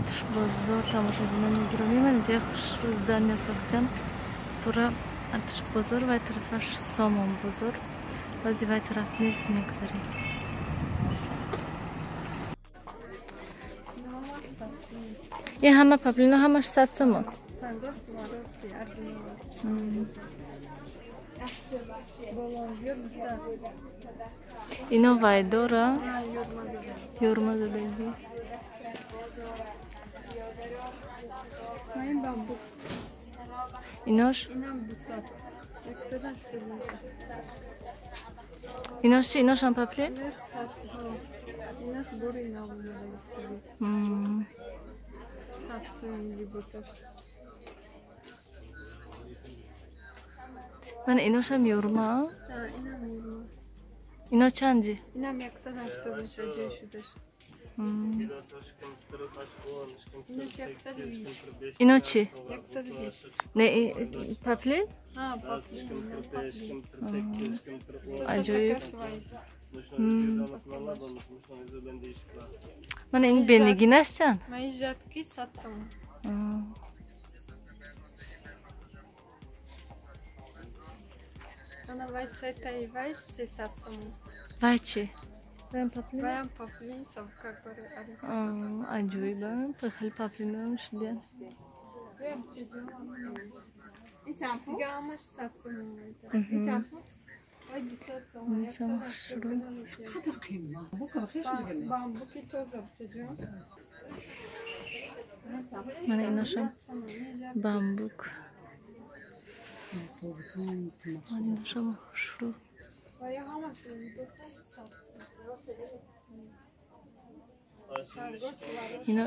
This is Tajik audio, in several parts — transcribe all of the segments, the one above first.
Атишбозор тамошобинони гиромӣ, ман инҷа хушрӯ здания сохтан, пурра Атишбозор, вай тарафаш Сомонбозор, баъзи вай тараф низ мегзарем. Ин ҳама паплино ҳамаш 100 сомон. Ино вайдора юрма задагӣ. Инош? Инош чи? Иношам паплин? Ман иношам юрма? Ино чанди? Инам 180 мешавад ҷой шудаш. Ино чӣ? 120. Не, паплин? Паплин. Аҷоиб. Ман ин бенигинаш чанд? Ман ин жатки 100 сомон. Ана вай сетаи вай 300 сомон. Вай чӣ? Ваям паплин? Ваям паплин, сабкак барои арӯс. Аҷоиб, хеле паплиноам шудиян. Дига ҳамаш 100 сомон метавад. Вай 200 сомон. Бамбуки тоза бучаҷон. Мана иношам бамбук. Мана иношам хушрӯ. Ино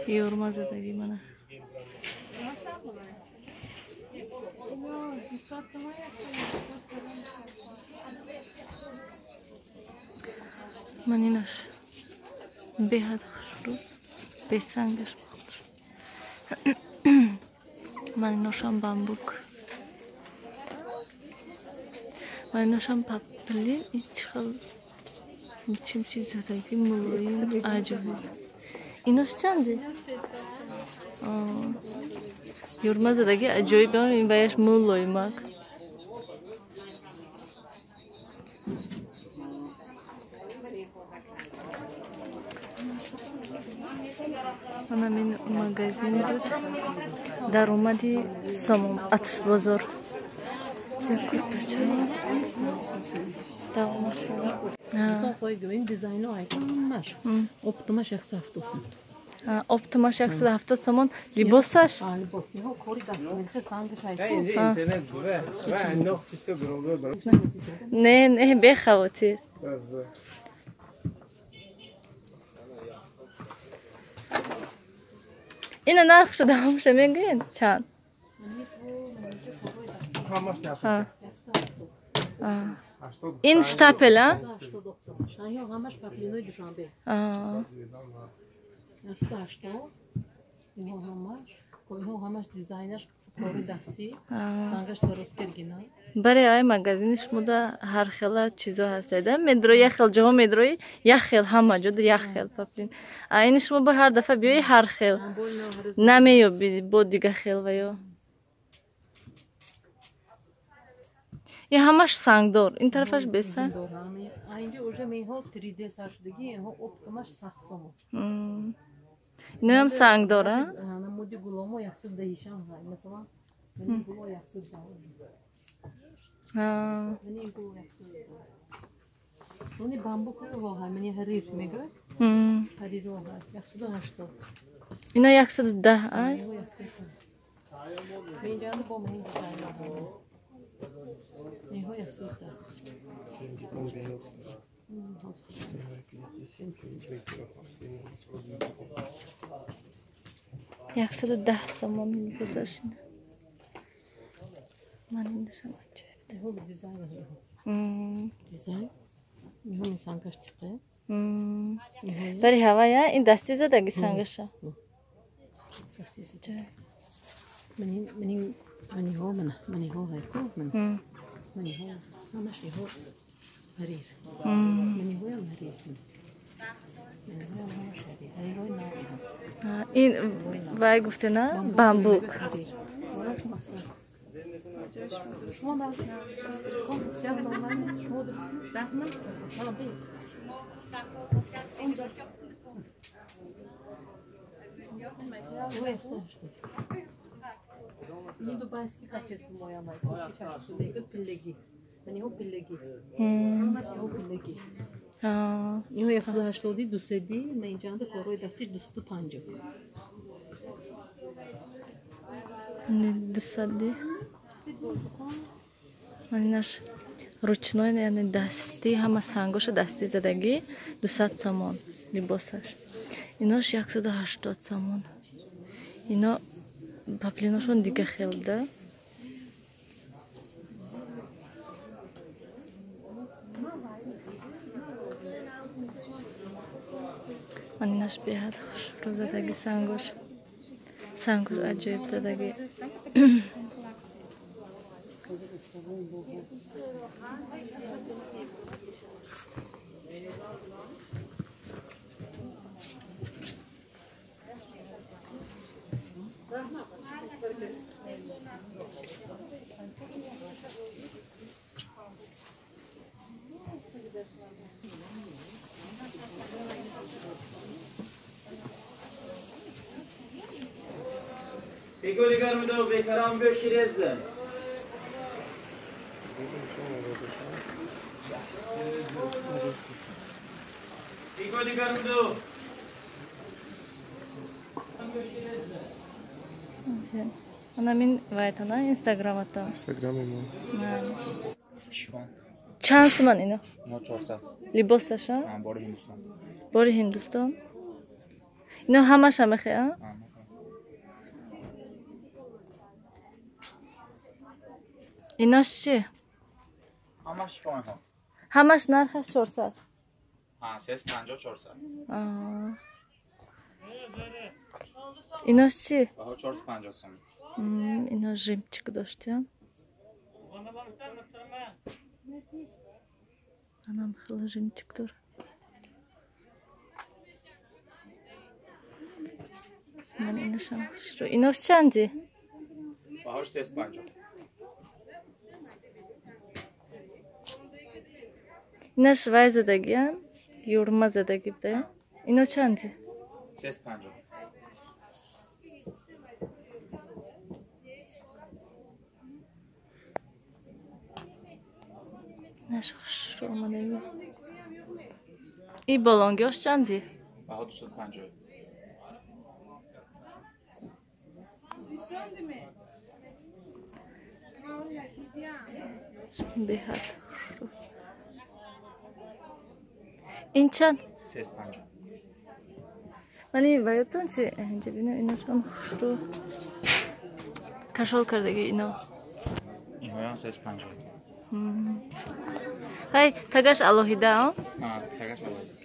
юрма задагӣ мана. Ман инаш беҳад хушрӯ, бесангаш хушрӯ. Ман иношам бамбук. Ман иношам паплин, ич хел чим чиз задагӣ мулоим, аҷоиб. Инош чанди? Юрма задагӣ аҷоиб, ин баяш мулоимак. Манам ин магазин буд, даромади Сомон Атишбозор. Ин дизайно ҳамаш оптимаш 170 сомон. Оптимаш 170 сомон. Либосаш? Не, не, бехавотир. Ина нархша давомша мегӯен чанд? Ин штапел, а? Ҳамаш паплинои Душанбе. 180. Инҳо ҳамаш, инҳо ҳамаш дизайнаш кори дастӣ, сангаш Сваровски оригинал. Баре ай магазини шумода ҳар хела чизо ҳастед, медрои як хел ҷоҳо медрои як хел ҳама ҷода як хел паплин. А ини шумо бо ҳар дафъа биёи ҳар хел намеёбӣ бо дига хел ва ё. Ин ҳамаш сангдор, ин тарафаш бесанг. Инҷо уже меҳо 3D сар шудагӣ, инҳо оптимаш 100 сомон. Иноам сангдор, а? Намуди гуломо 110 ҳам ҳай. Масалан, мани гуло 110. Мани гул 110. Мани бамбук ҳо, мани ҳарир мегӯяд. Ҳарир ҳо 180. Ино 110, ай? Инҷа бо мани дизайн. Инҳо 110. 110 сомон либосаш. Ман инашам аҷоиб. Дизайн. Инҳо сангаш тиқе. Бари ҳавая ин дасти задаги сангаша. Дасти зада. Ман маниҳо мана маниҳо ҳайку ман маниҳо ҳамаш иҳо ҳарир. Маниҳоям ҳарир. Ин вай гуфте на? Бамбук. این дубайский качество моя май. Качество мегӯяд пиллагӣ. Яъне пиллагӣ. Ҳамаш пиллагӣ. Ино 180 200 ман инҷанда корҳои дастиш 250. Не 200. Манинаш ручной, яъне дастӣ, ҳама сангоша дастӣ задагӣ 200 сомон либосаш. Инош 180 сомон. Ино паплиношон дига хел да. Манинаш беҳад хушрӯ задагӣ сангош. Сангош аҷоиб задагӣ. Анамин вайтона инстаграмата. Инстаграми мо. Чанд суман ино? Ино 400. Либосаша? Бори Ҳиндустон. Бори Ҳиндустон? Ино ҳамаша мехе, а? Инош чи? Ҳамаш шифон. Ҳамаш нархаш 400. А, 350 400. Инош чи? Баҳо 450 сом. Ино жемчуг доштиям. Анам хеле жемчуг дорад. Ман иношам хушрӯ. Инош чанди? Баҳош 350. Инаш вай задагиам, юрма задагӣ буда. Ино чанди? 350. Инаш хушрӯ омадаги. И болонгиҳош чанди? Баҳо 250. Беҳад хушрӯ. Ин чанд? 350. Мани ваётон чи? Инҷа бино, иношам хушрӯ. Кашол кардаги ино. Инҳоям 350. Ҳай, тагаш алоҳида, а? А, тагаш алоҳида.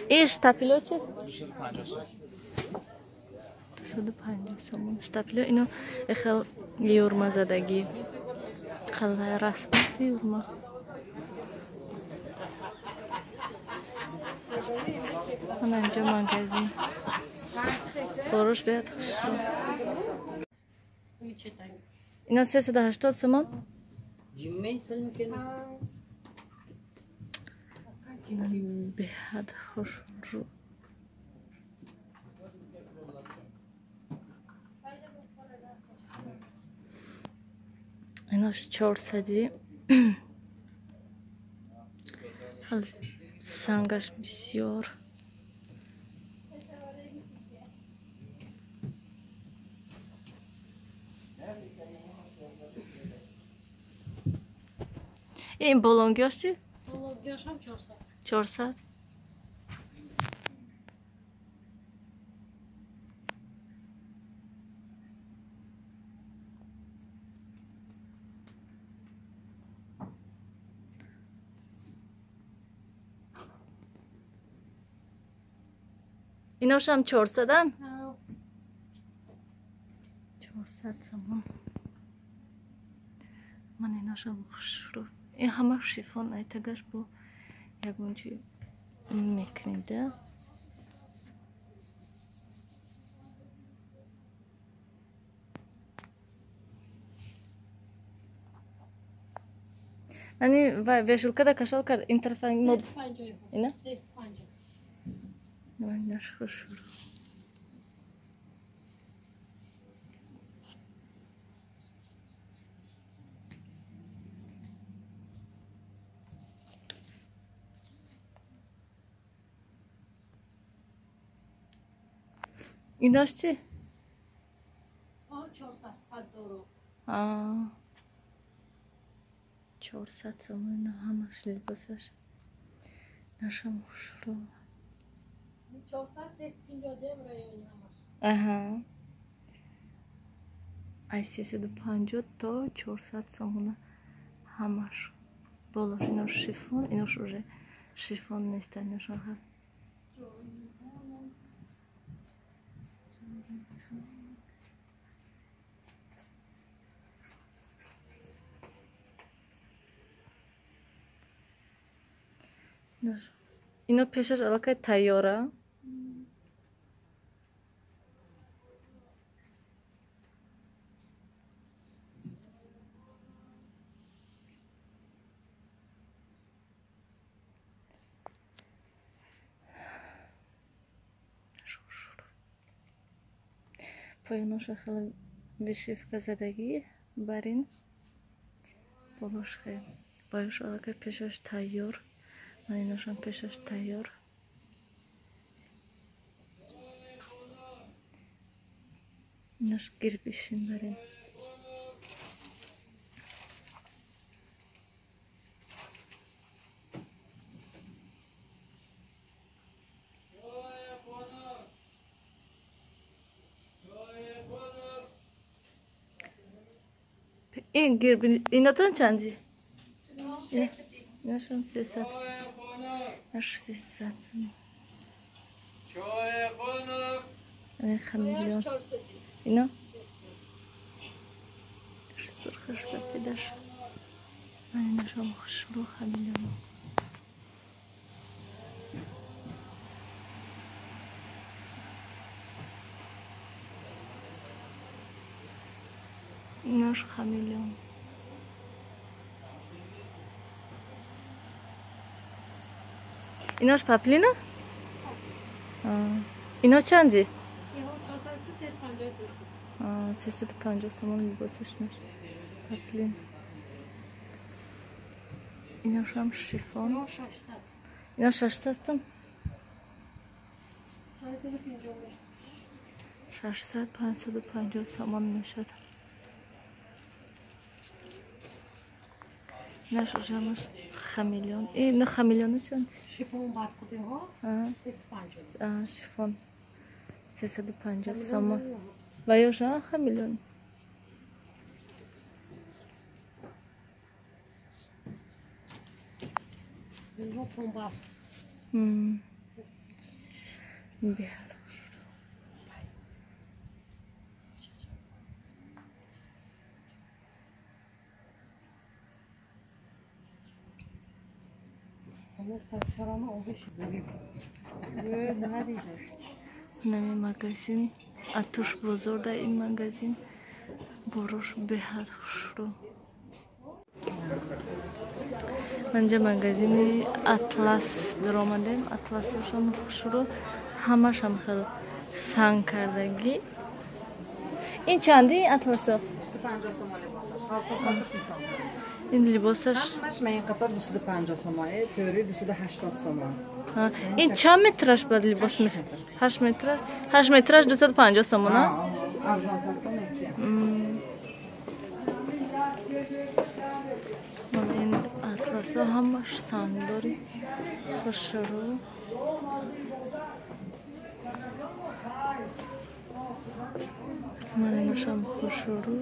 Иш штапило чи? 250 сом. 250 сомон штапило. Ино эхел юрма задагӣ. Хел расмати юрма. Ана инҷо магазин. Фурӯш беҳад хушрӯ. Ино 380 сомон? Беҳад хушрӯ. Инош 400. Сангаш бисёр. Ин болонгиҳош чи? Болонгиҳошам 400. 400. Иношам 400-ан? 400 сомон. Ман иношам хушрӯ. Ин ҳама шифон айтагаш бо ягон чи мекунед. Ани вай вешулкада кашол кард ин тарафа ина? 350. Ман хушрӯ. Инош чӣ? 400 паддоро. 400 сомон ино ҳамаш либосаш. Нашам хушрӯ. 400 350 райони ҳамаш. Аҳа. Аз 350 то 400 сомона ҳамаш. Болош инош шифон, инош уже шифон нест, иношон ҳаст. Ино пешаш аллакай тайёра. Поёноша хеле вишивка задагӣ барин болош хе. Боёш аллакай пешаш тайёр. Ман иношам пешаш тайёр. Инош гирбишин барин. Ин гирби инотон чанди? Иношам 300. Аш 300. Хамелеон. Ино? Сурхаш сафедаш. Иношам хушрӯ хамелеон. Инош хамелеон. Инош паплина? Ино чанди? 350 сомон либосаш наш. Паплин. Иношам шифон. Ино 600 сом? 600 550 сомон мешад. Наш ужамаш хамелеон. Ино хамелеону чанд? Шифон баркудиҳо 350. Шифон 350 сомон. Ва ёша хамелеон. Беҳад хушрӯ. Нами магазин Атуш бозор да ин магазин борош беҳад хушрӯ. Манҷа магазини Атлас даромадем. Атласошон хушрӯ, ҳамашам хеле санг кардагӣ. Ин чанди атласо? 250 сомон либосаш. Ин либосаш ҳамаш ман ин қатор 250 сомон, тӯри 280 сомон. Ин чанд метраш бад либос? 8 метраш. 8 метраш 250 сомон, а? Арзонтар метия. Ман ин атласо ҳамаш сангдори хушрӯ. Ман иношам хушрӯ.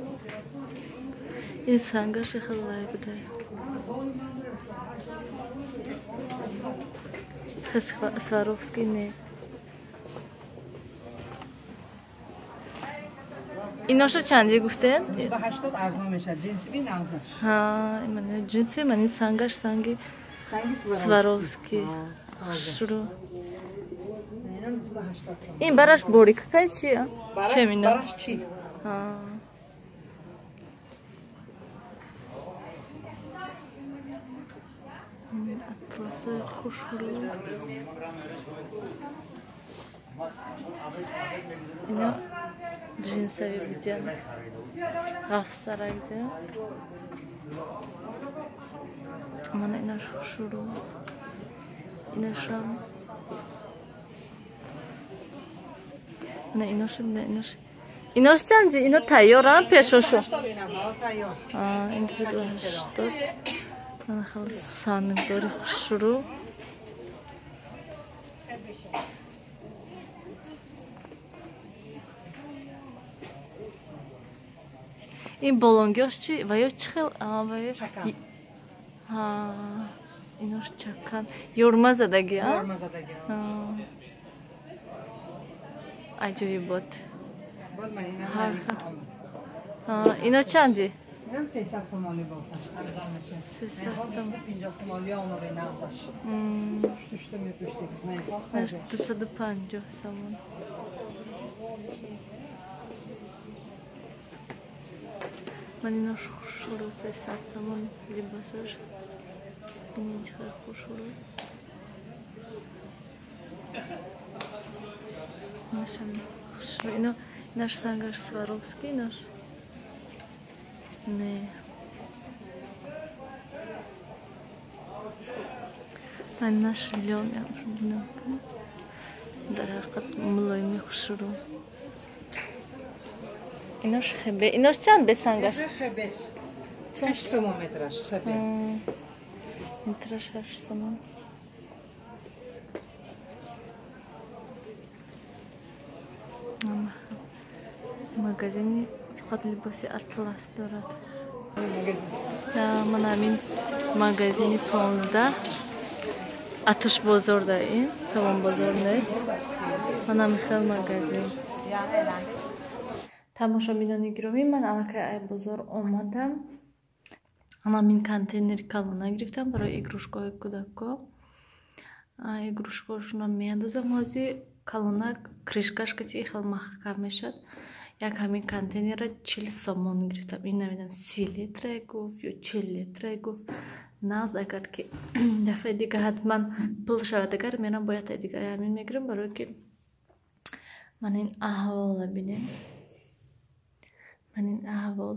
Ин сангаш хеле вай буда. Сваровский не. Иноша чанди гуфтен? 280 арзон мешавад. Ҷинси нағзаш. Ҳа, ҷинси мани сангаш санги Сваровски. Шуру. Ин бараш борик кай чи? Чемина. Бараш чи? Ҳа. Атласои хушрӯ. Ино ҷинсави бидян. Ғафсарак дя. Мана инаш хушрӯ. Инашам. На инош, на инош. Инош чанди? Ино тайёрам пешошу. А, ин 280. Мана хеле сангдори хушрӯ. Ин болонгиҳош чи? Ва ё чӣ хел? Ва ё чакан. Ҳа, инош чакан. Ёрма задаги, а? Ёрма задаги. Аҷоибот. Ино чанди? Инам 300 сомонӣ босаш, арзон мешавад. 300 сомон. 50 сомонӣ онои нағзаш. Штушта мепӯштик. 250 сомон. Ман инош хушрӯ 300 сомон либосаш. Ин чӣ хел хушрӯ. Инашам хушрӯ. Ино инаш сангаш Сваровски, инаш. Не. Ман инаш лён бинам. Дар ҳақиқат мулоими хушрӯ. Инош хебе. Инош чанд бесангаш? Хебеш. 8 сомон метраш хебе. Метраш 8 сомон. Магазини фақат либоси атлас дорад. Ман ҳамин магазини 15 Атушбозор да ин, Сомонбозор нест. Ман ҳамин хел магазин. Тамошобинони гиромӣ, ман аллакай ай бозор омадам. Ҳамин контейнери калона гирифтам барои игрушкаҳои кӯдакҳо. Игрушкаҳошонро меандозам. Ҳозир калона крышкаш каси хел маҳкам мешавад. Як ҳамин контейнера 40 сомон гирифтам. Ин намедонам 30 литрае гуфт ё 40 литрае гуфт. Нағз агар ки дафъаи дига ҳатман пул шавад, агар мерам бояд дига ҳамин мегирам, барое ки ман ин аҳвола бинем. Ман ин аҳвол.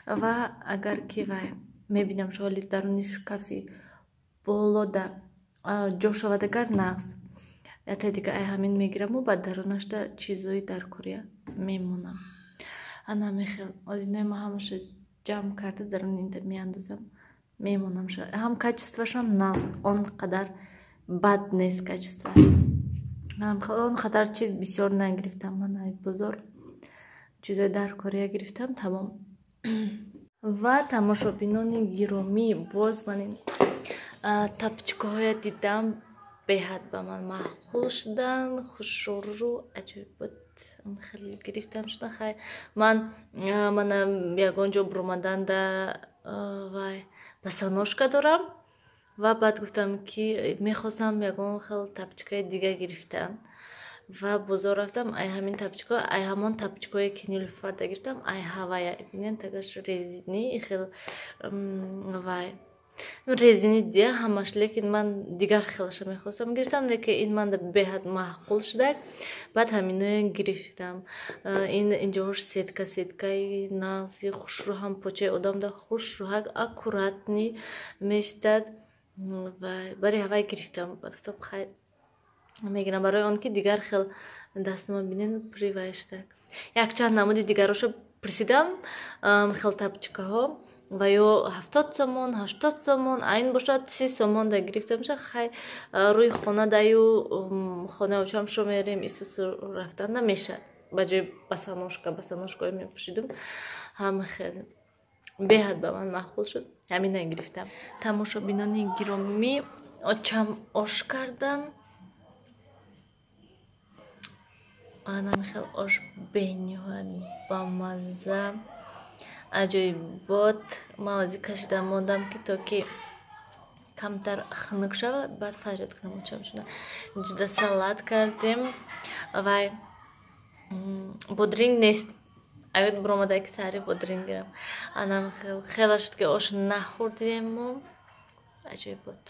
Ва агар ки вай мебинам шоли даруни шкафи болода ҷо шавад, агар нағз ята дига ай ҳамин мегираму ба дарунашда чизои даркория мемонам. Ана мехел аз инои ма ҳамаша ҷамъ карда даруни инда меандозам, мемонам. Ҳам качествашам нағз, он қадар бад нест качестваш. Он қадар чиз бисёр нагирифтам. Ман ай бозор чизои даркория гирифтам, тамом. Ва тамошобинони гиромӣ, боз ман ин тапчикаҳоя дидам, беҳад ба ман маъқул шуданд, хушрӯ, аҷоибот. Хеле гирифтам шудан. Хай ман мана ягон ҷо буромаданда вай босоножка дорам ва баъд гуфтам ки мехостам ягон хел тапчикаи дига гирифтан. Ва бозор рафтам, ай ҳамин тапчикаҳо, ай ҳамон тапчикаҳое ки Нилуфарда гирифтам, ай ҳавая бинен тагаш резини хел вай резини дия ҳамаш, лекин ман дигар хелаша мехостам гирифтам, лекин ин манда беҳад маъқул шудак. Баъд ҳаминое гирифтам. Ин инҷоҳош сетка, сеткаи нағзи хушрӯ, ҳам почаи одамда хушрӯ, аккуратни меистад. Ва бари ҳавай гирифтам. Баъд гуфтам хай мегирам, барои он ки дигар хел дастма бинен привайштак. Якчанд намуди дигарошо пурсидам, хел тапчикаҳо ва ё 70 сомон, 80 сомон, айн бошад 30 сомон да гирифтам. Ша хай рӯи хона даю хонаи очам шо мерем, исусу рафтан намешад. Ба ҷои босоножка, босоножкаҳо мепӯшидум. Ҳама хел беҳад ба ман маъқул шуд, ҳамина гирифтам. Тамошобинони гиромӣ, очам ош кардан. Анами хел ош бениҳоят бамазза, аҷоибот. Ман ҳозир кашида мондам, ки то ки камтар хунук шавад, баъд фарёд кунам очамшона. Ҷуда салат кардем. Вай бодринг нест, аёд биромада, ки саҳари бодринг гирам. Анам хел хела шуд, ки ош нахӯрдем мо. Аҷоибот.